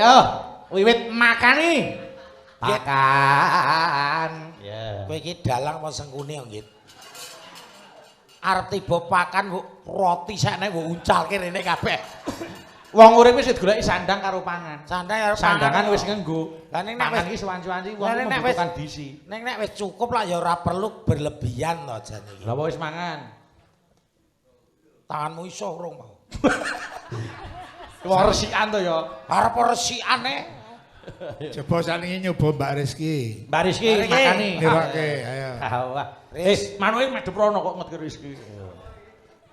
Yo, wiwit makani. Pakan. Ya. Kowe iki dalang apa sengkune, Nggit? Arep tiba pakan mbok roti sakne mbok uncalke rene kabeh. Wong urip wis digoleki sandang karo pangan. Sandang karo sandangan wis ngenggo. Lah ning nek pangan iki suwanci-wanci wong membutuhkan gizi. Ning nek wis cukup lah ya ora perlu berlebihan to jane iki. Lah apa wis mangan? Tanganmu iso urung mau. Wong resikan to ya. Arep resikane. Coba salingi nyoba Mbak Rizky. Mbak Rizky makani. Nirake, ayo. Wah. Manuke madhep rono kok ngetke Rizky.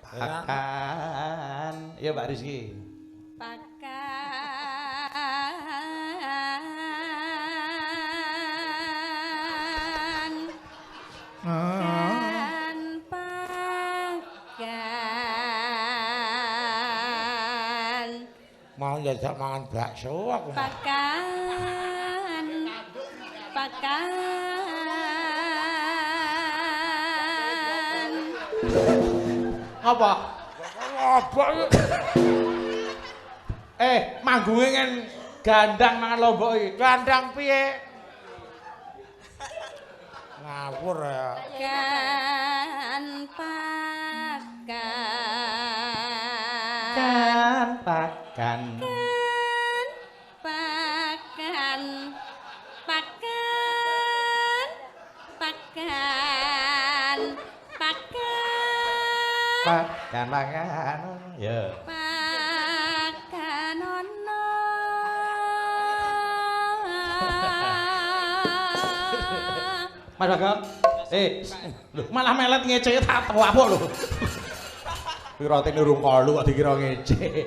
Pakan. Ya Mbak Rizky. Pakan. Kan pakan. Mau njajak mangan bakso aku. Pakan. Pakan. Apa? Apa? Manggunge ngen gandang mangan lombok iki. Gandang piye? Ngawur ya. Kan pakan. Kan pakan. Kan pakan. Pakan. Pakan. Pakan. Pakan pakan. Ya. Pakan ono. Mas Bagong. Lho malah melet ngece tak tuapuk lho. Kuwi rotine urung kolu kok dikira ngece.